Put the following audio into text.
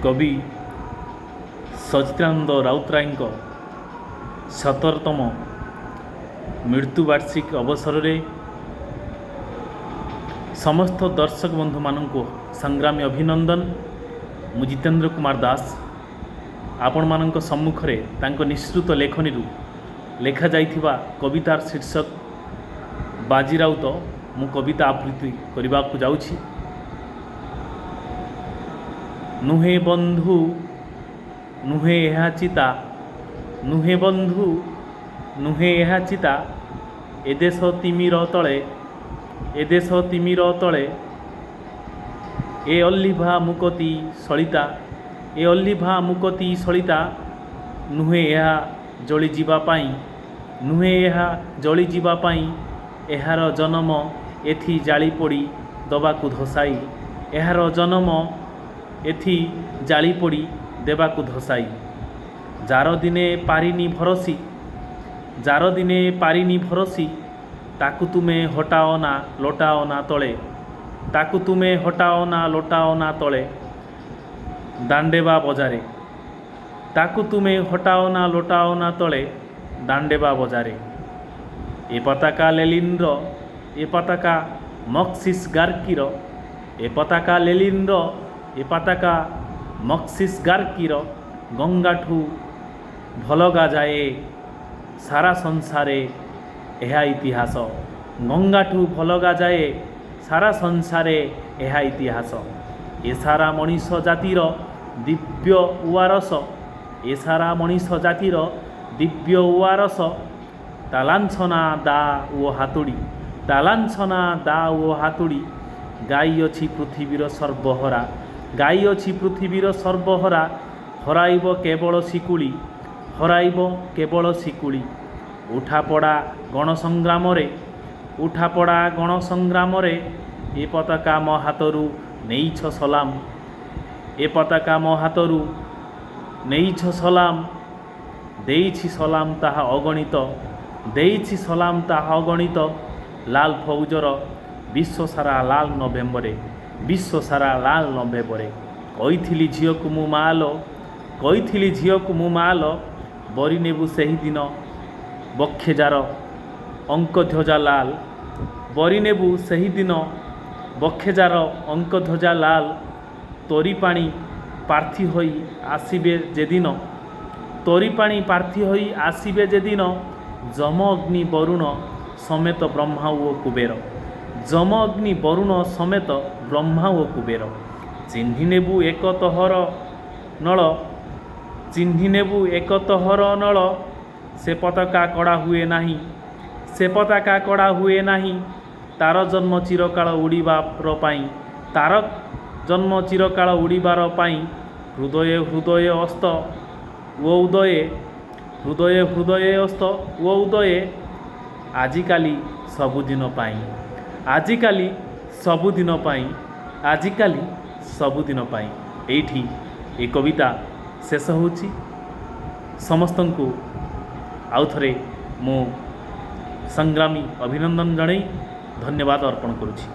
କବି ସଚ୍ଚିଦାନନ୍ଦ ରାଉତରାୟଙ୍କ 17ତମ ମୃତ୍ୟୁବାର୍ଷିକୀ ଅବସରରେ ସମସ୍ତ ଦର୍ଶକ ବନ୍ଧୁମାନଙ୍କୁ ସଂଗ୍ରାମୀ ଅଭିନନ୍ଦନ। ମୁଁ ଜିତେନ୍ଦ୍ର କୁମାର ଦାସ ଆପଣମାନଙ୍କ ସମ୍ମୁଖରେ ତାଙ୍କ ନିଃସୃତ ଲେଖନୀରୁ ଲେଖାଯାଇଥିବା କବିତାର ଶୀର୍ଷକ ବାଜି ରାଉତ ମୁଁ କବିତା ଆବୃତ୍ତି କରିବାକୁ ଯାଉଛି। ନୁହେଁ ବନ୍ଧୁ, ନୁହେଁ ଏହା ଚିତା, ନୁହେଁ ବନ୍ଧୁ, ନୁହେଁ ଏହା ଚିତା, ଏ ଦେଶ ତିମିର ତଳେ, ଏ ଦେଶ ତିମିର ତଳେ, ଏ ଅଲିଭା ମୁକତି ସଳିତା, ଏ ଅଲିଭା ମୁକତି ସଳିତା, ନୁହେଁ ଏହା ଜଳିଯିବା ପାଇଁ, ନୁହେଁ ଏହା ଜଳିଯିବା ପାଇଁ, ଏହାର ଜନମ ଏଥି ଜାଳି ପୋଡ଼ି ଦବାକୁ ଧସାଇ, ଏହାର ଜନମ ଏଥି ଜାଳି ପୋଡ଼ି ଦେବାକୁ ଧସାଇ। ଯାର ଦିନେ ପାରିନି ଭରସି, ଯାର ଦିନେ ପାରିନି ଭରସି, ତାକୁ ତୁମେ ହଟାଅ ନା ଲୋଟାଅ ନା ତଳେ, ତାକୁ ତୁମେ ହଟାଅ ନା ଲୋଟାଅ ନା ତଳେ ଦାଣ୍ଡେବା ବଜାରେ, ତାକୁ ତୁମେ ହଟାଅ ନା ଲୋଟାଅ ନା ତଳେ ଦାଣ୍ଡେବା ବଜାରେ। ଏ ପତାକା ଲେଲିନ୍ର, ଏ ପତାକା ମକ୍ସିସ୍ ଗାର୍କିର, ଏ ପତାକା ଲେଲିନ୍ର, ଏ ପତାକା ମକ୍ସିସ୍ ଗାର୍କିର, ଗଙ୍ଗାଠୁ ଭଲଗା ଯାଏ ସାରା ସଂସାରେ ଏହା ଇତିହାସ, ଗଙ୍ଗାଠୁ ଭଲଗା ଯାଏ ସାରା ସଂସାରେ ଏହା ଇତିହାସ। ଏ ସାରା ମଣିଷ ଜାତିର ଦିବ୍ୟ ଉଆରସ, ଏ ସାରା ମଣିଷ ଜାତିର ଦିବ୍ୟ ଉଆରସ, ତା ଲାଞ୍ଛନା ଦା ଓ ହାତୁଡ଼ି, ତା ଲାଞ୍ଛନା ଦା ଓ ହାତୁଡ଼ି, ଗାଇଅଛି ପୃଥିବୀର ସର୍ବହରା, ଗାଇଅଛି ପୃଥିବୀର ସର୍ବହରା, ହରାଇବ କେବଳ ଶିକୁଳି, ହରାଇବ କେବଳ ଶିକୁଳି। ଉଠାପଡ଼ା ଗଣସଂଗ୍ରାମରେ, ଉଠାପଡ଼ା ଗଣସଂଗ୍ରାମରେ, ଏ ପତାକା ମୋ ହାତରୁ ନେଇଛ ସଲାମ, ଏ ପତାକା ମୋ ହାତରୁ ନେଇଛ ସଲାମ, ଦେଇଛି ସଲାମ ତାହା ଅଗଣିତ, ଦେଇଛି ସଲାମ ତାହା ଅଗଣିତ, ଲାଲ ଫୌଜର ବିଶ୍ୱ ସାରା ଲାଲ ନଭେମ୍ବରରେ, ବିଶ୍ୱ ସାରା ଲାଲ ନଭେମ୍ବରରେ। କହିଥିଲି ଝିଅକୁ ମୁଁ ମାଲୋ, କହିଥିଲି ଝିଅକୁ ମୁଁ ମାଲୋ, ବରି ନେବୁ ସେହିଦିନ ବକ୍ଷେ ଯାର ଅଙ୍କଧ୍ୱଜା ଲାଲ, ବରି ନେବୁ ସେହିଦିନ ବକ୍ଷେ ଯାର ଅଙ୍କଧ୍ୱଜା ଲାଲ, ତୋରି ପାଣି ପ୍ରାର୍ଥୀ ହୋଇ ଆସିବେ ଯେଦିନ, ତୋରି ପାଣି ପ୍ରାର୍ଥୀ ହୋଇ ଆସିବେ ଯେଦିନ, ଯମ ଅଗ୍ନି ବରୁଣ ସମେତ ବ୍ରହ୍ମା ଓ କୁବେର, ଯମ ଅଗ୍ନି ବରୁଣ ସମେତ ବ୍ରହ୍ମା ଓ କୁବେର, ଚିହ୍ନି ନେବୁ ଏକ ତୋହର ନଳ, ଚିହ୍ନି ନେବୁ ଏକ ତୋହର ନଳ, ସେ ପତାକା କଡ଼ା ହୁଏ ନାହିଁ, ସେ ପତାକା କଡ଼ା ହୁଏ ନାହିଁ, ତାର ଜନ୍ମ ଚିରକାଳ ଉଡ଼ିବାର ପାଇଁ, ତାର ଜନ୍ମ ଚିରକାଳ ଉଡ଼ିବାର ପାଇଁ, ହୃଦୟ ହୃଦୟ ଅସ୍ତ ଓ ଉଦୟେ, ହୃଦୟ ହୃଦୟ ଅସ୍ତ ଓ ଉଦୟେ, ଆଜିକାଲି ସବୁଦିନ ପାଇଁ, ଆଜିକାଲି ସବୁଦିନ ପାଇଁ, ଆଜିକାଲି ସବୁଦିନ ପାଇଁ। ଏଇଠି ଏ କବିତା ଶେଷ ହେଉଛି। ସମସ୍ତଙ୍କୁ ଆଉ ଥରେ ମୁଁ ସଂଗ୍ରାମୀ ଅଭିନନ୍ଦନ ଜଣାଇ ଧନ୍ୟବାଦ ଅର୍ପଣ କରୁଛି।